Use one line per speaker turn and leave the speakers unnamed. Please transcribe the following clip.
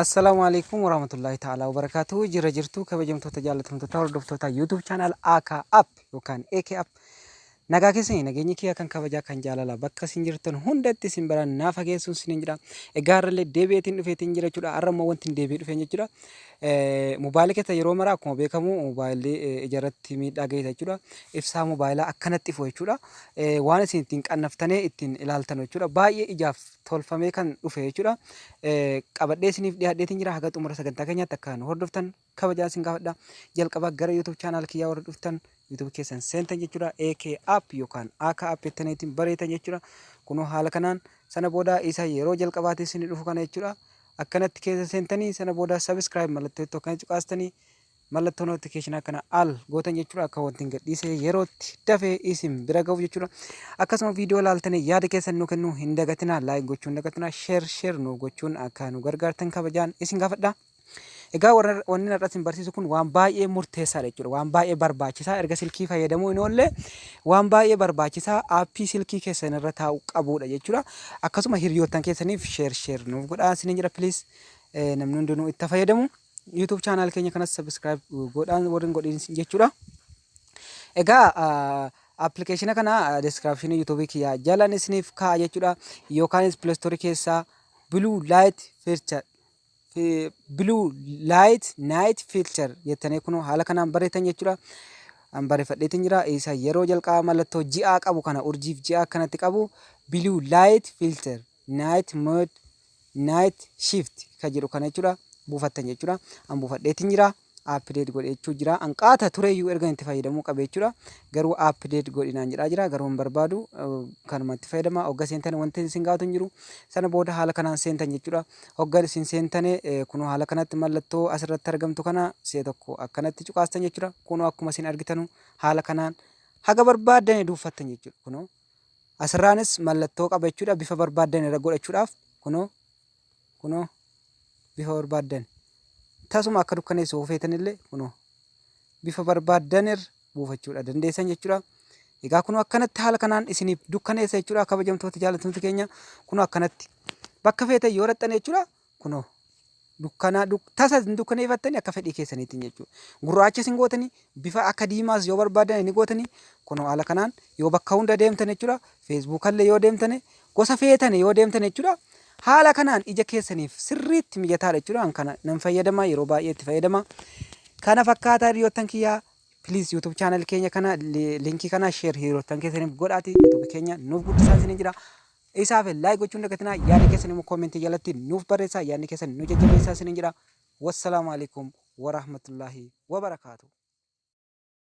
Assalaamu alaikum warahmatullahi ta'ala wabarakaatuhu. Jira jirtu kabajamtoota, jaallatamtoota, hordoftoota YouTube channel AK App yookaan AK App. Nagaa keessanii, nageenyi kiyya kan kabajaa kan jaalala bakka isin jirtan hundatti isin biraan naa fageessuun isiniin jedha. Egaa har'allee deebi'eetiin dhufeetiin jira jechuudha. Har'a immoo wanti hin deebi'ee dhufeen jechuudha. Mobaayilii keessa yeroo maraa akkuma beekamu mobaayilli ijarratti miidhaa geessisa jechuudha. Ibsaa mobaayilaa akkanatti ifu jechuudha. Waan isin ittiin qannaftanee ittiin ilaaltan jechuudha. Baay'ee ijaaf tolfamee kan dhufe jechuudha. Qabadhee isiniif dhiyaadheetiin jira. Haga xumura sagantaa keenyaatti akka nu hordoftan kabajaan isin gaafadha. Jalqaba gara YouTube channel kiyyaa warra dhuftan YouTube keessan seentan jechuudha. AK app yookaan AK app jettaniitiin bareetan jechuudha. Kunoo haala kanaan sana booda isa yeroo jalqabaatiif isin dhufu kana jechuudha. Akkanatti keessa seentanii sana booda subscribe mallattoo itti akkana cuqaastanii mallattoo notification kana al gootan jechuudha, akka wanti hin gadhiise yerootti dafee isin bira gahu jechuudha. Akkasuma viidiyoo ilaaltanii yaada keessan nu kennuu hin dagatinaa, like gochuu hin dagatinaa, share share nu gochuun akka nu gargaartan kabajaan isin gaafadha. Egaa wanni har'a isin barsiisu kun waan baay'ee murteessaadha jechuudha. Waan baay'ee barbaachisaa, erga silkii fayyadamuu hin oolle waan baay'ee barbaachisaa aappii silkii keessan irra taa'u qabudha jechuudha. Akkasuma hiriyoottan keessaniif share share nuuf godhaa isiniin jedha, please, namni hundinuu itti fayyadamu. YouTube channel keenya kanas subscribe godhaan warri hin godhin jechuudha. Egaa appilikeeshina kana description YouTube kiyyaa jalan isiniif kaa'a jechuudha. Yookaanis Play Store keessaa Blue Light Filter, Blue Light Night Filter jettanii kunoo haala kanaan barreessan jechuudha. An barreeffadheetiin jira. Isa yeroo jalqabaa mallattoo ji'aa qabu kana, urjiif ji'aa akkanatti qabu, Blue Light Filter Night Mode Night Shift kan jedhu kana jechuudha. Buufattan jechuudha. An buufadheetiin jira. Update godhechuu jira. An qaata tureyyuu erga itti fayyadamuu qabe jechuudha. Garuu update godhinaan jedhaa jira. Garuu hin barbaadu. Kanuma itti fayyadama. Hogga seentan wanti isin gaafatu hin jiru. Sana booda haala kanaan seentan jechuudha. Hogga isin seentane kunoo haala kanatti mallattoo asirratti argamtu kana si'a tokko akkanatti cuqaastan jechuudha. Kunoo akkuma isin argitanu haala kanaan haga barbaaddane duuffattan jechuudha. Kunoo asirraanis mallattoo qaba jechuudha. Bifa barbaaddan irra godhachuudhaaf kunoo bifa barbaaddan tasuma akka dukkaneessu yoo feetanillee kunoo bifa barbaaddan irra buufachuudha dandeessan jechuudha. Egaa kunoo akkanatti haala kanaan isiniif dukkaneessa jechuudha, kabajamtoota, jaallatamtoota keenya. Kunoo akkanatti bakka feetan yoo raxxan jechuudha, kunoo dukkanaa tasa hin dukkaneeffattanii akka fedhii keessaniitiin jechuudha. Gurraacha isin gootanii, bifa akka diimaas yoo barbaadan ni gootanii. Kunoo haala kanaan yoo bakka hunda deemtan jechuudha, feesbuukallee yoo deemtane, gosa feetan yoo deemtan jechuudha. Haala kanaan ija keessaniif sirriitti mijataadha jechuudha. An kana nan fayyadama, yeroo baay'ee itti fayyadama. Kana fakkaataa hiriyoottan kiyyaa, please, YouTube channel keenya kana linkii kana share hiriyoottan keessaniif godhaati YouTube keenya nuuf guddisaa isiniin jira. Isaaf like gochuun dagatinaa, yaada keessan immoo koomentii jalatti nuuf barreessaa, yaadni keessan nu jajjabeessaa isiniin jira. Wassalaamu alaikum warahmatullaahi wabarakaatu.